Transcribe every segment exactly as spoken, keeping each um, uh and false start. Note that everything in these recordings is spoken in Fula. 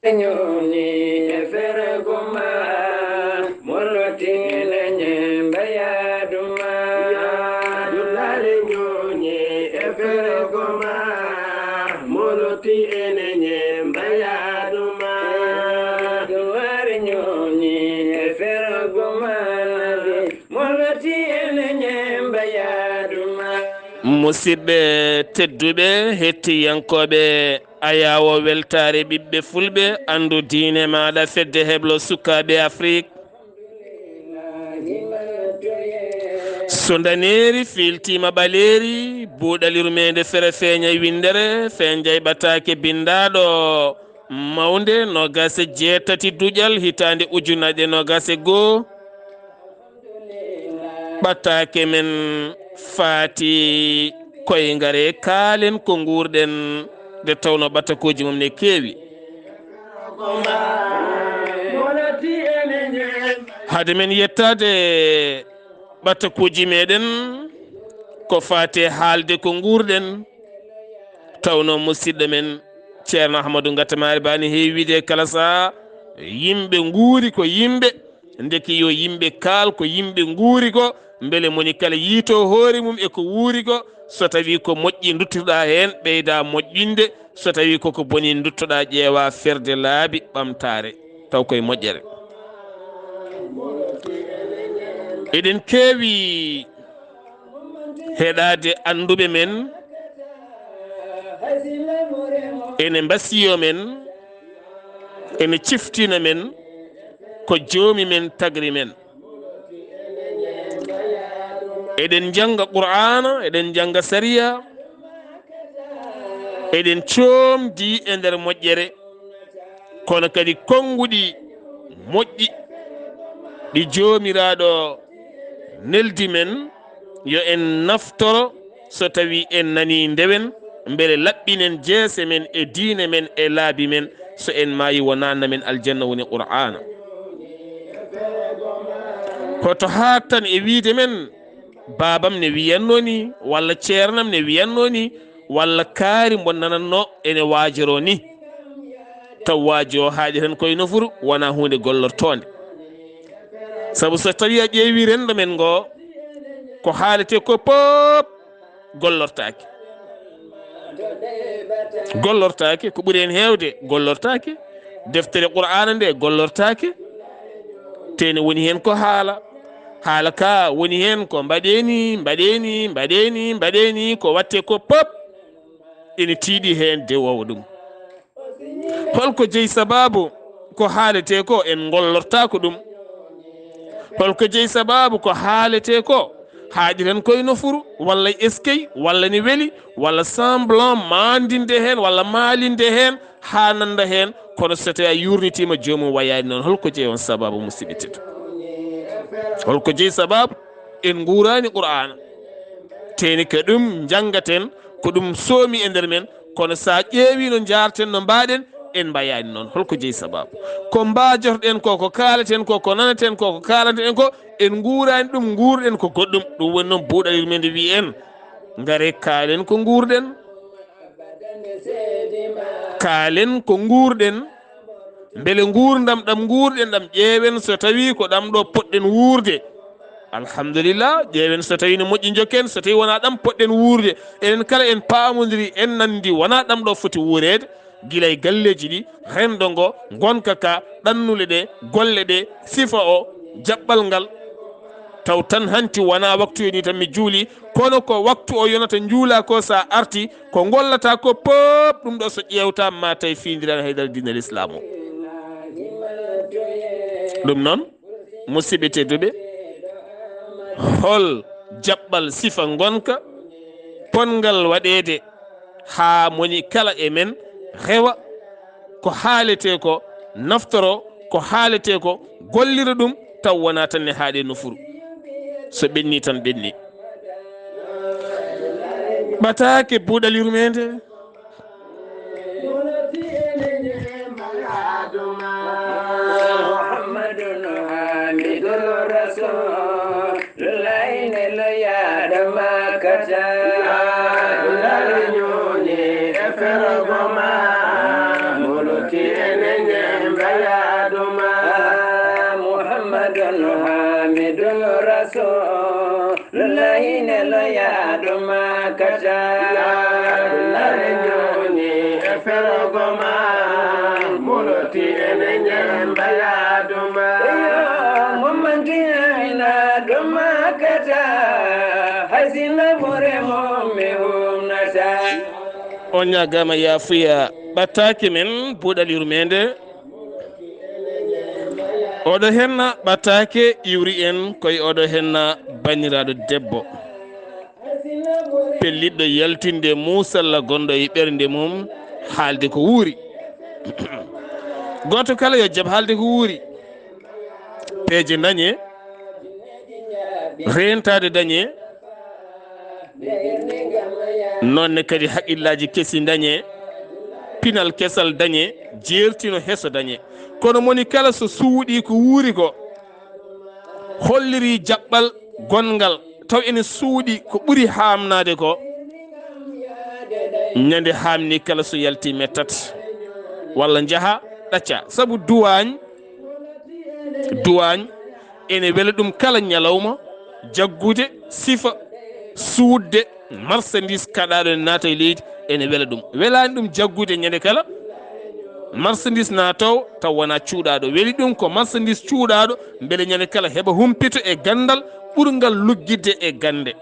Ñoni e fergo ma, moloti ene ñemba yaadu ma. Dullare ñoni e fergo ma, moloti ene ñemba yaadu ma. Dullare ñoni e fergo ma, moloti ene ñemba yaadu ma. Musidɓe tedduɓe, hettiyankooɓe Ayaawo weltaare ɓiɓɓe fulɓe, anndu diine maaɗa, fedde heblo sukaaɓe Afrik. So ndaneeri fiiltiima ɓaleeri, buuɗal yurmeende fere feeña winndere, fenjay ɓataake binndaaɗo mawnde, noogaas e jeetati duƴal, hitaande ujunaaje noogaas e goo. Ɓataake men faati koye ngare, kaalen ko nguurɗen, nde tawno ɓatakuuji mum ne keewi. Hade men yettaade ɓatakuuji meɗen, ko faati e haalde ko nguurɗen, tawno musidɗo men Ceerno Ahmadu Ngatta Maari Ba ne heewi wiide kala saha, yimɓe nguuri ko yimɓe, ndeke yo yimɓe kaal ko yimɓe nguuri ko, mbele moni kala yiito hoore mum e ko wuuri ko, so tawi ko moƴƴi duttoɗa heen, ɓeyda moƴƴinde, so tawi koko boni duttoɗa, ƴeewa ferde laabi ɓamtaare, taw koye moƴƴere. Eɗen keewi heɗaade annduɓe men, ene mbasiyo men, ene ciftina men ko joomi men tagri men. Eɗen njannga Qur'aana, eɗen njannga sariya, eɗen coomdi e nder moƴƴere, kono kadi konnguɗi moƴƴi ɗi Joomiraaɗo neldi men, yo en naftoro so tawi en nanii ndewen, mbele laɓɓinen jeese men e diine men e laabi men, so en maayi wonaa namen aljanna woni Qur'aana. Hoto haat tan e wiide men, baabam ne wiyannoo ni, walla ceernam ne wiyannoo ni, walla kaari mbo nanannoo ene waajoroo ni. Taw waaji o haaɗi tan koye nofuru, wonaa huunde gollortoonde. Sabu so tawi a ƴeewi renndo men ngo, ko haaletee ko pop gollortaake. Gollortaake, ko ɓuri heen heewde gollortaake. Deftere Qur'aana nde gollortaake. Te ne woni heen ko haala. Haala ka woni heen ko mbaɗee ni, mbaɗee ni, mbaɗee ni, mbaɗee ni, ko waɗtee ko pop ene tiiɗi heen dewoowo ɗum. Holko jeyi sabaabu ko haaletee ko en ngollortaako ɗum? Holko jeyi sabaabu ko haaletee ko haaɗi tan koye nofuru, walla eskey, walla ne weli, walla semblant maandinde heen, walla maalinde heen, haa nannda heen, kono so tawi a yuurnitiima joomum wayaani noon, holko jeyi on sabaabu, musidɓe tedduɓe? Holko jeyi sabaabu en nguuraani Qur'aana? Teni ko ɗum njanngaten, ko ɗum soomi e nder men, kono so a ƴeewi no njaarten, no mbaaɗen, en mbayaani noon. Holko jeyi sabaabu? Ko mbaajotoɗen ko, ko kaalaten ko, ko nanaten ko, ko kaalaten ko, en nguuraani ɗum, nguurɗen ko goɗɗum. Ɗum woni noon buuɗal yurmeende wi en, ngare kaalen ko nguurɗen. Kaalen ko nguurɗen. Mbele nguurndam ɗam nguurɗen ɗam ƴeewen so tawi ko ɗam ɗo poɗɗen wuurde. Alhamdulillah, ƴeewen so tawi no moƴƴi njokken, so tawi wonaa ɗam poɗɗen wuurde. Enen kala en paamondiri, en nanndi wonaa ɗam ɗo foti wuureede. Gila e galleeji ɗi, renndo ngo, ngonka ka, ɗannule ɗe, golle ɗe, sifa o, jaɓɓal ngal. Taw tan hanti wonaa waktu yoni tan mi juuli, kono ko waktu o yonata njuula ko sa arti, ko ngollata ko pop ɗum ɗo so ƴeewta ma tawi fiindiraani haydara diinal Islaam o. Ɗum noon, musidɓe tedduɓe, hol jaɓɓal sifa ngonka ponngal waɗeede haa moni kala e men rewa ko haaletee ko, naftoro ko haaletee ko, gollira ɗum taw wonaa tan ne haaɗe nofuru. So ɓenni tan ɓenni. Ɓataake buuɗal yurmeende. محمد حامد الرسول الله نلو يا دماكتا. Lare ñooni e fergo ma, moloti ene Don Hamidu Rasul, lullahi ne lo ya do makata. Ya Abdullahi Joni e ferogo ma, muloti ene nyemba ya do ma. Yo, mumanti ina do makata, hasina bore mo me umnata. On ñaagaama yaafuya ɓattaake men, buuɗal yurmeende. Oɗo henna ɓattaake iwri en, koye oɗo henna banniraaɗo debbo. Pelliɗɗo yaltinde muusalla gonɗo e ɓernde mum, haalde ko wuuri. Gooto kala yo jab haalde ko wuuri. Peeje dañe, reentaade dañe, noon ne kadi haqqillaaji kesi dañe, pinal kesal dañe, jeertino heso dañe. Kono moni kala so suuɗii ko wuuri ko, hollirii jaɓɓal gonngal, taw ene suuɗi ko ɓuri haamnaade ko, ñande haamni kala so yalti mettat, walla njaha ɗacca. Sabu duwaañ, duwaañ ene wela ɗum kala ñalawma, jaggude sifa, suuɗde marchandise kaɗaaɗo ene naata e leydi, ene wela ɗum. Welaani ɗum jaggude ñande kala marchandise naatoowo taw wonaa cuuɗaaɗo. Weli ɗum ko marchandise cuuɗaaɗo, mbele ñande kala heɓa humpito e ganndal ɓurngal luggitde e gannde.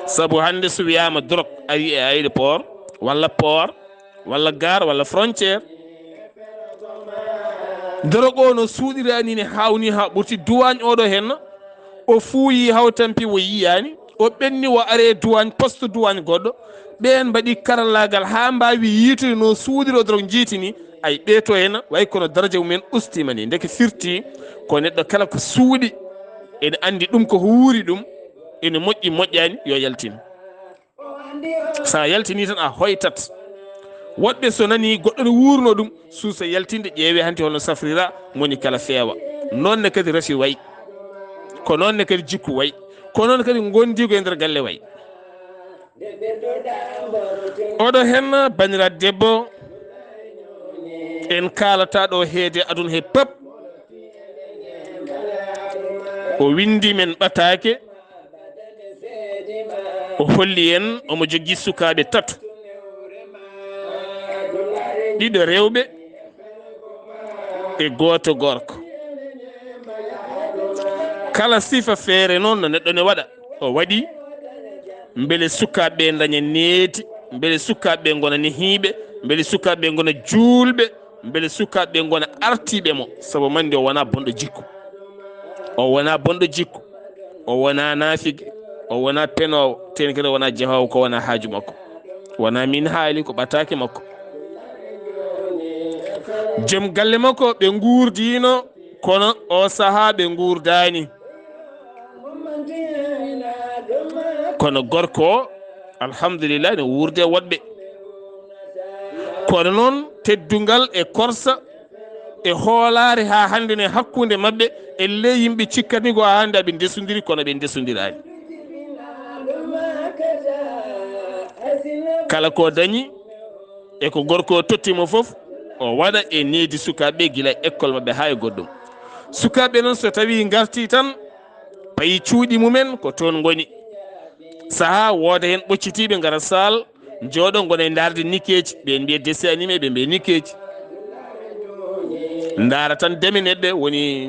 Sabu hannde so wiyaama drogue ari e aéroport, walla port, walla gare, walla frontière, drogue o no suuɗiraani, ne haawni haa ɓurti. Duwaañ oɗo henna, o fuuyi haw tampi, o yiyaani, o ɓenni, o ari e duwaañ, poste duwaañ goɗɗo. Ɓeen mbaɗi karallaagal haa mbaawi yiitude no suuɗiroo drogue njiitini. Ay, ɓee to henna, way kono daraja mumen ustiima ni. Ndeke firti ko neɗɗo kala ko suuɗi, ene anndi ɗum ko wuuri ɗum, ene moƴƴi moƴƴaani, yo yaltin. So a yaltinii tan, a hoytat. Woɗɓe so nanii goɗɗo no wuurno ɗum, suusa yaltinde, ƴeewe hanti holno safrira, moni kala feewa. Noon ne kadi rafi wayi. Ko noon ne kadi jikku wayi. Ko noon kadi ngondiigu e nder galle wayi. Oɗo henna banniraaɗo debbo, en kaalata ɗo heede aduna he pep. O winndi men ɓataake, o holli en omo jogii sukaaɓe tato, ɗiɗo rewɓe e gooto gorko. Kala sifa feere noon no neɗɗo ne waɗa, o waɗi mbele sukaaɓe ɓe ndaña needi, mbele sukaaɓe ɓe ngona nehiiɓe, mbele sukaaɓe ɓe ngona juulɓe, mbele sukaaɓe ɓe ngona artiiɓe mo, sabu mande o wonaa bonɗo jikku. O wonaa bonɗo jikku. O wonaa naafige. O wonaa penoowo. Teni kadi o wonaa jehoowo ko wonaa haaju makko. Wonaa min haali ko ɓataake makko. Joom galle makko ɓe nguurdiino, kono o sahaa ɓe nguurdaani. Kono gorko o, alhamdulillah, ne wuurde woɗɓe. Kono noon, teddungal e korsa e hoolaare haa hannde ne hakkunde maɓɓe, e le yimɓe cikkatni ko haa hannde aɓe ndesondiri, kono ɓe ndesondiraani. Kala ko dañi e ko gorko o totti mo fof, o waɗa e needi sukaaɓe gila e école maɓɓe haa e goɗɗum. Sukaaɓe noon, so tawii ngartii tan, payi cuuɗi mumen ko toon ngoni. Sahaa wooda heen ɓoccitiiɓe ngara saal, njooɗo ngona e ndaarde nikkeeji, ɓeen mbiya dessin animé, ɓe mbiya nikkeeji. Ndaara tan deme neɗɗo, woni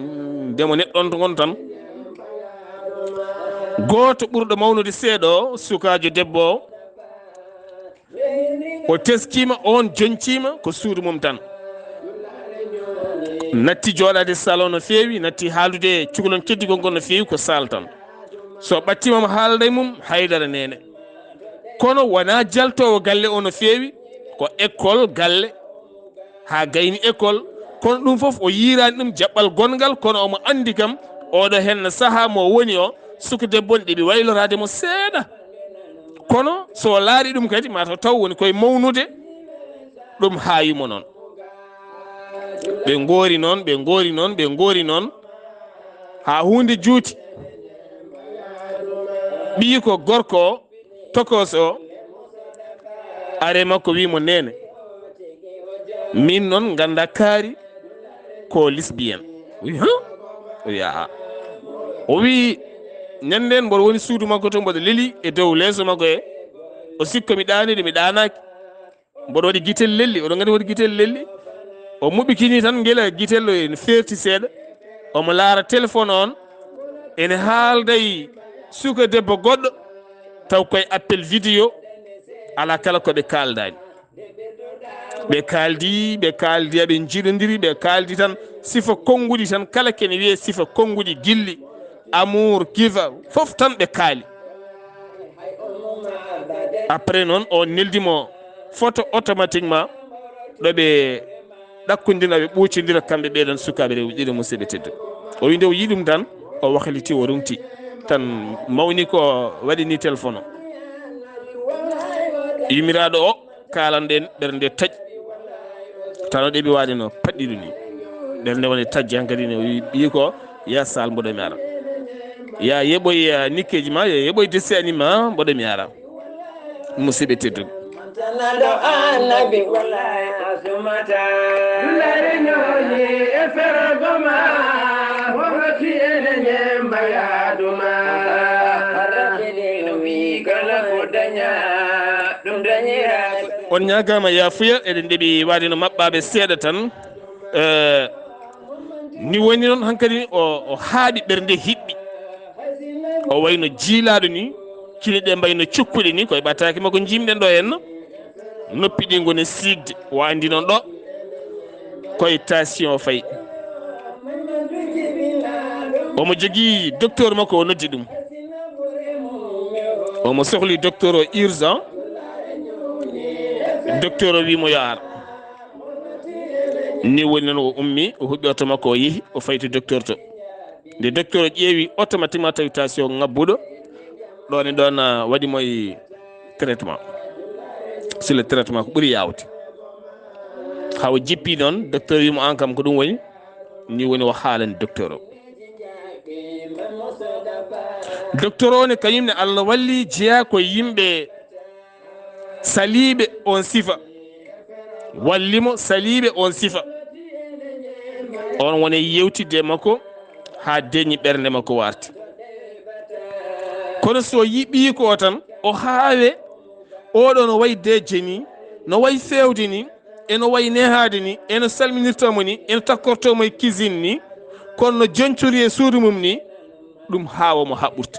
demo neɗɗo on to ngon tan. Gooto ɓurɗo mawnude seeɗa o, sukaajo debbo o, o teskiima, oon joñciima ko suudu mum tan. Natti jooɗaade salon no feewi, natti haalude e cukalon teddugol ngol no feewi ko saal tan. So ɓattiima mo haalda e mum, haydara neene. Kono wonaa jaltoowo galle o no feewi, ko école galle, haa gayni école. Kono ɗum fof o yiiraani ɗum jaɓɓal gonngal, kono omo anndi kam, oɗo henna sahaa mo woni o, suka debbo ne ɗeɓi wayloraade mo seeɗa. Kono so o laari ɗum kadi, ma taw, taw woni koye mawnude, ɗum haayu mo noon. Ɓe ngoori noon, ɓe ngoori noon, ɓe ngoori noon, haa huunde juuti. Ɓiyi ko gorko o, tokooso o, are makko wii mo, "Neene, min noon ngannda kaari ko lesbienne." Wi, "Huh?" O wiya, a. O wiyi, ñande nden mboɗo woni suudu makko to, mboɗo leli e dow leeso makko he. O sikko mi ɗaaniiɗo, mi ɗaanaaki. Mboɗo waɗi gitel lelli, oɗon nganndi waɗi gitel lelli. O muɓɓikini tan ngila gitel o ene feerti seeɗa. Omo laara téléphone on, ene haalda e suka debbo goɗɗo, taw koye appel vidéo, alaa kala ko ɓe kaaldaani. Ɓe kaaldi, ɓe kaaldi, aɓe njiɗondiri, ɓe kaaldi tan sifa konnguɗi tan, kala kene wiyee sifa konnguɗi, gilli, amour, kifa, fof tan ɓe kaali. Après noon, o neldi mo photo automatiquement, ɗo ɓe ɗakkondira, ɓe ɓuucondira kamɓe ɓeɗon sukaaɓe rewɓe ɗiɗo, musidɓe tedduɓe. O wi nde o yi ɗum tan, o wakliti, o rungti. Tan mawni ko waɗi ni téléphone o. Yummiraaɗo o, kaalanɗen, ɓernde taƴi. Tan o ɗeɓi waade no paɗɗiɗo ni. Ɓernde woni taƴi hankadi ne, o wi ɓiyi ko, ya Sal, mboɗo mi ara. Ya yeɓoy, eh, nikkeeji ma, ya yeɓoy desi ani ma, mboɗo mi ara. Musidɓe tedduɓe. Tanaɗo annabi wallahi asumata. Dulare ñooli e fergo ma. Wonoti ene ñemba yaaduma. Rabbi wi kala ko daña, ɗum dañira. On ñaagaama yaafuya, eɗen ɗeɓi waade no maɓɓaaɓe seeɗa tan. Eh, ni woni noon hankadi o, o haaɓi ɓernde hiɓɓi. O wayno jiilaaɗo ni, kine ɗe mbayno cukkuɗe ni, koye ɓataake makko jimɗen ɗo henno. Noppi ɗi ngoni siigde, o anndi noon ɗo koye tension fayi. Omo jogii docteur makko, o noddi ɗum. Omo sohli docteur o urgent. Docteur o wi mo yo ar. Ni woni noon o ummi, o huɓɓi oto makko, o yehi, o fayti docteur to. Nde docteur o ƴeewi, automatiquement tawi tension ngabbuɗo. Ɗon e ɗon, ah, waɗi mo e traitement. Sur le traitement ko ɓuri yaawde. Haa o jippi noon, docteur wi mo, "Aan kam ko ɗum woni?" Ni woni o haalani docteur o. Docteur o ne, kañum ne, Allah walli, jeyaa ko yimɓe saliiɓe on sifa. Walli mo saliiɓe on sifa. On woni yewtidde makko haa deñi ɓernde makko warti. Kono so yiɓii ko tan, o haawe, oɗo no wayi deje ni, no wayi fewde ni, eno wayi nehaade ni, eno salminirta mo ni, eno takkorto mo e cuisine ni, kono no joncori e suudu mum ni, ɗum haawa mo haa ɓurta.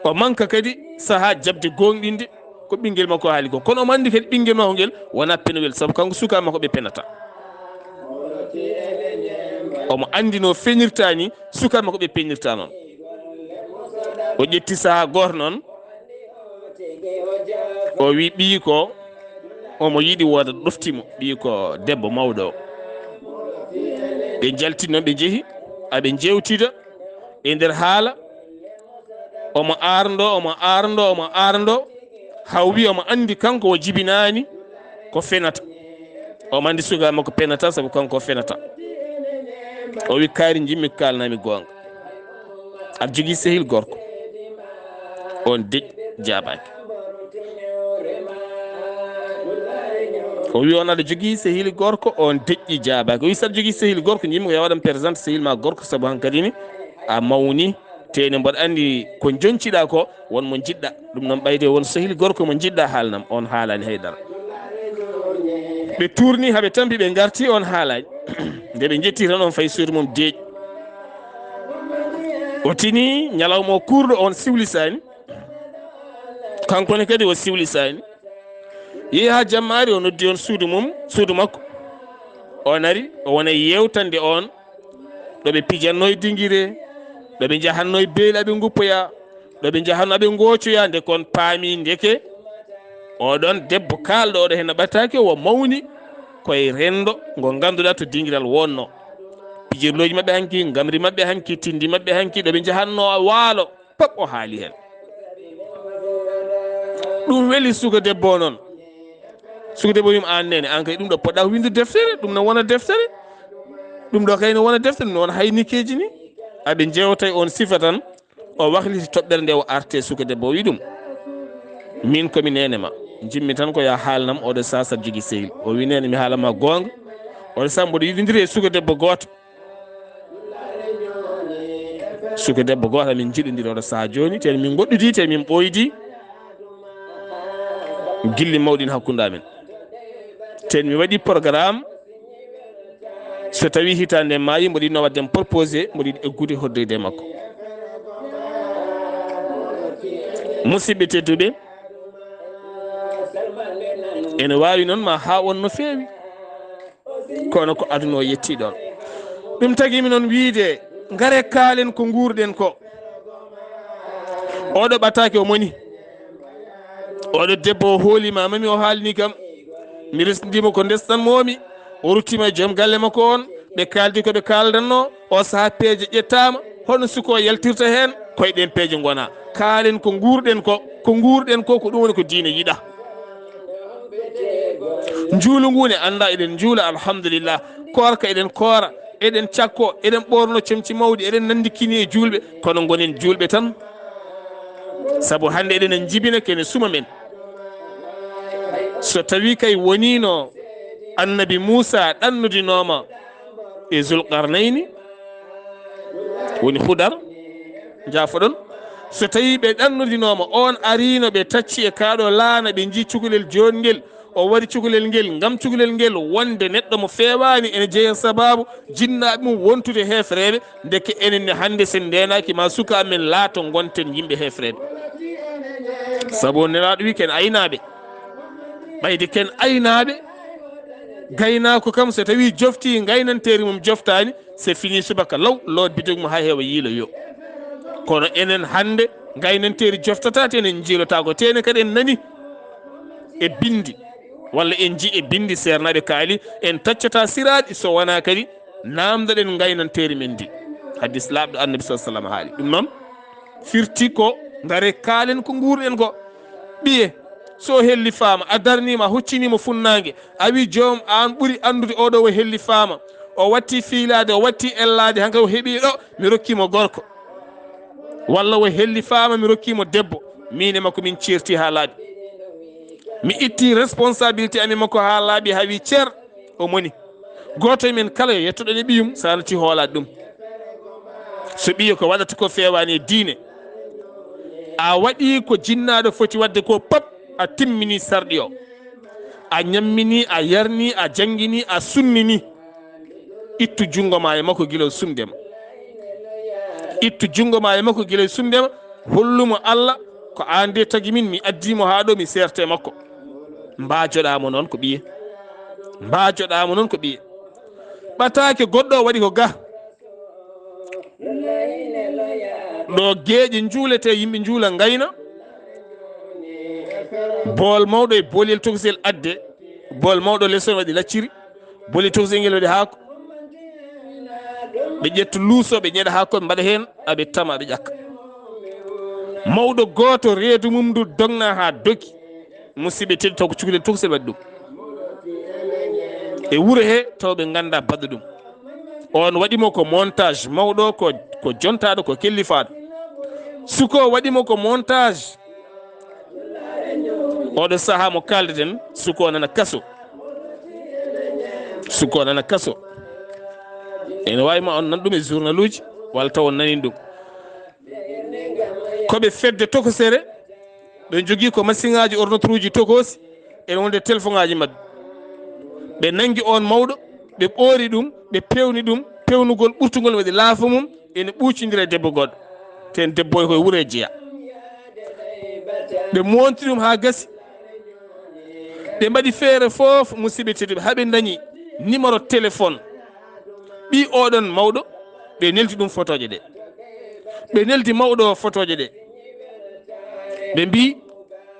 O manka kadi sahaa jaɓde gooŋɗinde ko ɓinngel makko haali ko. Kono omo anndi kadi ɓinngel makko ngel wonaa penowel, sabu kanko suka makko ɓe penata. Omo anndi no feñirta ni, suka makko ɓe peñirta noon. O ƴetti sahaa gooto noon, o wi ɓiyi ko omo yiɗi wooda ɗofti mo, ɓiyi ko debbo mawɗo o. Ɓe njalti noon, ɓe njehi, aɓe njeewtida e nder haala. Omo arndo, omo arndo, omo arndo, haa o wi omo anndi kanko o jibinaani ko fenata. Omo anndi suka makko penata, sabu kanko o fenata. O wi, "Kaari njimmi ko kaalanami goonga. Aɗa jogii sehil gorko?" On deƴƴi, jaabaaki. O wi, "On aɗa jogii sehil gorko?" On deƴƴi, jaabaaki. O wi, "So aɗa jogii sehil gorko, njimmi ko yo waɗan présente sehil ma gorko, sabu hankadi ni a mawni. Tee ne mboɗo anndi ko jonciɗa ko, won mo njiɗɗa. Ɗum noon ɓayde won sehil gorko mo njiɗɗa, haalanam." On haalaani hay dara. Ɓe tuurni, haa ɓe tampi, ɓe ngarti, on haalaani. Nde ɓe njetti tan, on fayi suudu mum deeƴi. O tini ñalawma o kuurɗo, on siwlisaani. Kanko ne kadi o siwlisaani. Yehi haa jammaari, o noddi on suudu mum, suudu makko. O nari, o wona yeewtande on ɗo ɓe pijannoo e dingire, ɗo ɓe njahannoo e beeli aɓe nguppoya, ɗo ɓe njahannoo aɓe ngoocoya, nde kon paami ndeke oɗon debbo kaalɗo oɗo heen ɓataake o mawni koye renndo ngo ngannduɗaa to dingiral wonno. Pijirlooji maɓɓe hanki, ngamri maɓɓe hanki, tindi maɓɓe hanki, ɗo ɓe njahannoo waalo, pap o haali heen. Ɗum weli suka debbo o noon. Suka debbo wiima, "Aan neene, aan kay ɗum ɗo poɗɗa ko winndude deftere, ɗum no wona deftere. Ɗum ɗo kay no wona deftere, no wona hay nikkeeji ni." Aɓe njeewta e on sifa tan, o wakliti toɓɓere nde, o arti e suka debbo, o wi ɗum, "Min ko mi neene ma, njimmi tan ko ya haalanam oɗo sahaa saɗa jogii sehil." O wi, "Neene, mi haala ma goonga, oɗo sahaa mboɗo yiɗondiri e suka debbo gooto." Suka debbo gooto, min njiɗondiri oɗo sahaa jooni, ten min ngoɗɗidi, ten min ɓooydi. Gilli mawɗi hakkunde amen. Ten mi waɗi programme, so tawi hitaande maayi, mboɗo yiɗno waɗde proposé, mboɗo yiɗi eggude hoddoyde e makko. Musidɓe tedduɓe, ene waawi noon ma haa won no feewi, kono ko aduna o yetti ɗoon. Ɗum tagi mi noon wiide, ngare kaalen ko nguurɗen ko. Oɗo ɓataake o moni. Oɗo debbo o hooli ma mami, o haalni kam. Mi resndimo ko ndestan momi. O ruttima e joom galle makko on. Ɓe kaaldi ko ɓe kaaldanno. O sahaa peeje ƴettaama. Hono suko yaltirta heen? Koye ɗen peeje ngona. Kaalen ko nguurɗen ko. Ko nguurɗen ko, ko ɗum woni ko diine yiɗa. Njuulu ngu ne annda, eɗen njuula, alhamdulillah. Koorka eɗen koora, eɗen cakko, eɗen ɓorno comci mawɗi, eɗen nanndikini e juulɓe, kono ngonen juulɓe tan. Sabu hannde eɗen en njibina kene suma men. So tawi kay wonino annabi Muusa ɗannudinooma e Zulqarnayni, woni Hudar, njaafoɗon. So tawi ɓe ɗannudinooma, on arino ɓe tacci e kaaɗo laana, ɓe njii cukalel joonngel, o waɗi cukalel ngel, ngam cukalel ngel wonde neɗɗo mo feewaani ene jeya sababu jinnaaɓe mum wontude heefereeɓe, ndeke enen ne hannde sen ndeenaaki ma suka amen laato ngonten yimɓe heefereeɓe. Sabu o Nelaaɗo wi ken aynaaɓe. Ɓayde ken aynaaɓe, gaynaako kam so tawi jofti ngaynanteeri mum joftaani, c'est fini, subaka law, loot bitig mo haa heewa yiiloyo. Kono enen hannde ngaynanteeri joftata, te enen njiilotaako, te enen kadi en nani e binndi, walla en nji e binndi seernaaɓe kaali, en taccata siraaɗi so wonaa kadi naamdoɗen ngaynanteeri men ndi. Hadis laaɓɗo annabi sa sallam haali ɗum. Noon firti ko ngare kaalen ko nguurɗen ko. Ɓiye, so o hellifaama, a darniima, a hucciniimo funnaange, a wi joom, aan ɓuri anndude oɗo o hellifaama, o watti fiilaade, o watti ellaade, hankadi o heɓi ɗo, mi rokkiimo gorko. Walla o hellifaama, mi rokkiimo debbo, miin e makko min ceerti haa laaɓi. Mi itti responsabilité am e makko haa laaɓi, haa wi cer, o moni. Gooto e men kala yo yettoɗen e ɓiyum, so a natti hoolaade ɗum. So ɓiye ko waɗata ko feewaani e diine, a waɗi ko jinnaaɗo foti waɗde ko pop, a timmini sarɗi o. A ñammini, a yarni, a janngini, a sunnini. Ittu junngo ma e makko gila o sumde ma. Ittu junngo ma e makko gila o sumde ma. Hollumo Allah, ko aan de tagi min, mi addi mo haa ɗo, mi seerte makko. Mbaajoɗaa mo noon ko ɓiye. Mbaajoɗaa mo noon ko ɓiye. Ɓataake goɗɗo o waɗi ko ga. Ɗo geeƴe njuuletee, yimɓe njuula ngayna. Bool mawɗo e boolel tokosel adde. Bool mawɗo leçon waɗi lacciri. Boolel tokosel ngel waɗi haako. Ɓe ƴetta luuso, ɓe ñeɗa haako, ɓe mbaɗa heen, aɓe tama, aɓe ƴakka. Mawɗo gooto reedu mum ndu dogna haa dogi. Musidɓe tedduɓe, taw ko cukalel tokosel waɗi ɗum. E wuro he, taw ɓe ngannda baɗɗo ɗum. On waɗi mo ko montage mawɗo, ko, ko jontaaɗo, ko kellifaaɗo. Suko waɗi mo ko montage. Oɗo sahaa mo kaalden, suko nana kaso. Suko nana kaso. Ene waawi ma on nan ɗum e journaluuji, walla taw on nani ɗum. Ko ɓe fedde tokosere, ɓe njogii ko masiŋaaji, ordinateur uji tokoosi, ene wonde telefoŋaaji maɓɓe. Ɓe nanngi oon mawɗo, ɓe ɓoori ɗum, ɓe peewni ɗum, peewnugol ɓurtungol waɗi laafa mum, ene ɓuucindira e debbo goɗɗo. Teen debbo o ko e wuro e jeya. Ɓe monti ɗum haa gasi. Ɓe mbaɗi feere fof, musidɓe tedduɓe, haa ɓe ndañi numéro téléphone ɓii oɗon mawɗo, ɓe neldi ɗum fotooje ɗe. Ɓe neldi mawɗo o fotooje ɗe. Ɓe mbii,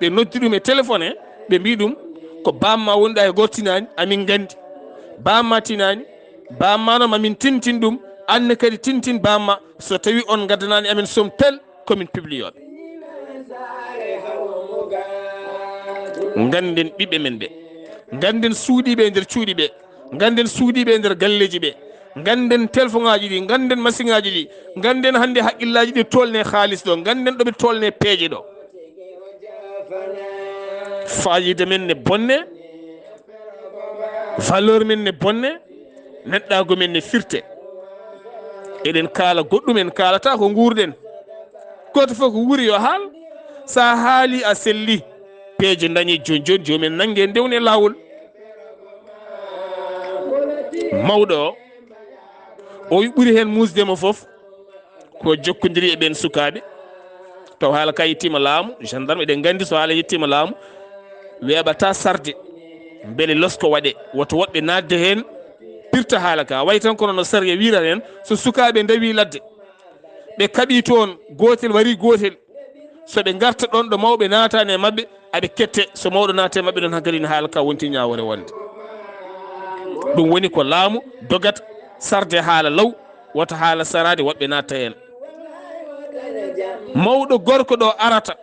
ɓe noddi ɗum e téléphone he, ɓe mbii ɗum, ko bamma wonɗa e gor tinaani, amin nganndi. Bamma tinaani, bamma noon mamin tintin ɗum, anne kadi tintin bamma, so tawi on ngaddanaani amin somme tel, komin publiyooɓe. Ngannden ɓiɓɓe men ɓe. Ngannden suuɗiiɓe e nder cuuɗi ɓe. Ngannden suuɗiiɓe e nder galleeji ɓe. Ngannden telefoŋaaji ɗi, ngannden masiŋaaji ɗi, ngannden hannde haqqillaaji ɗi tolne haalis ɗo, ngannden ɗo ɓe tolne peeje ɗo. Faayiida men ne bonne, valeur men ne bonne, neɗɗaagu men ne firte. Eɗen kaala goɗɗum, en kaalata ko nguurɗen. Gooto fof ko wuuri yo haal. So a haali a selli, peeje dañe. Jooni jooni, jooni en nannge, en ndewne laawol. Mawɗo o, o ɓuri heen muusde mo fof, ko jokkondiri e ɓeen sukaaɓe. Taw haala ka yettiima laamu, gendarme, eɗen nganndi so haala yettiima laamu, weeɓata sarde, mbele losko waɗe, woto woɓɓe naatde heen, pirta haala ka. Wayi tan kono no sariya wiirata heen, so sukaaɓe ndawi ladde, ɓe kaɓii toon, gootel warii gootel, so ɓe ngarta ɗoon ɗo mawɓe naataani e maɓɓe, aɓe kette, so mawɗo naata e maɓɓe ɗoon, hankadi ne haala ka wonti ñaawoore wonde. Ɗum woni ko laamu dogata sarde haala law, wota haala saraade woɓɓe naatta heen. Mawɗo gorko ɗo arata,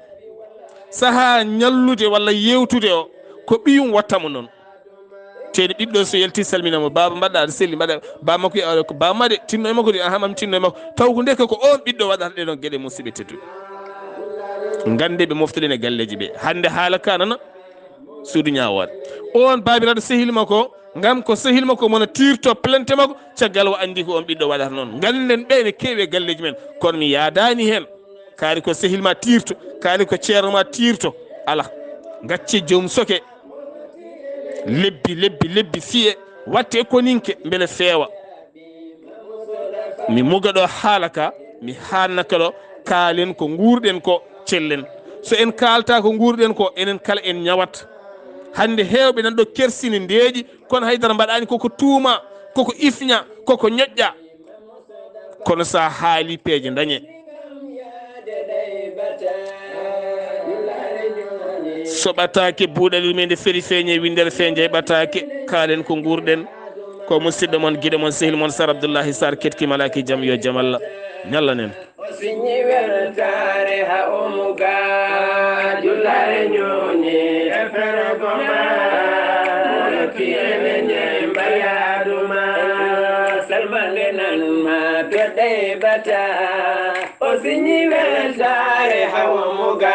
sahaa ñallude walla yeewtude o, ko ɓiyum watta mo noon. Teeni ɓiɗɗo so yalti salmina mo, "Baaba mbaɗɗa aɗa selli, mbaɗa." Baaba makko wiya, "Ko baaba ma de, tinno e makko de." "Aha, mami tinno e makko." Taw ko ndeke ko oon ɓiɗɗo waɗata ɗe ɗon geɗe, musidɓe tedduɓe. Ngannde ɓe moftuɗen e galleeji ɓe. Hannde haala ka nana suudu ñaawoore. Oon baabiraaɗo sehil makko, ngam ko sehil makko mona tiirto plainte makko, caggal o anndi ko oon ɓiɗɗo waɗata noon. Ngannden ɓe ne keewi e galleeji men, kono mi yaadaani heen. Kaari ko sehil ma tiirto, kaari ko ceerno ma tiirto. Ala, ngacce joom soke. Lebbi, lebbi, lebbi fiye, watte koninke, mbele feewa. Mi muga ɗo haala ka, mi haanna ka ɗo, kaalen ko nguurɗen ko, cellen. So en kaalta ko nguurɗen ko, enen kala en ñawat. Hannde heewɓe nan ɗo kersini ndeeƴi, kono haydara mbaɗaani, koko tuuma, koko ifña, koko ñoƴƴa. Kono sa haali peeje dañe. So ɓataake buuɗali men nde feri feeñe, winndere feeñe ɓataake, kaalen ko nguurɗen. Ko musidɗo mon, giɗo mon, sehil mon, Sar Abdullahi Sar, ketki malaki jam, yo jam Allah ñallanen. O siñi weltaare ha o muga, jullaare ñooñi e fere goma. Moloki e leñe mbayaaduma, salmande nan ma toɗɗe bata. O siñi weltaare ha o muga.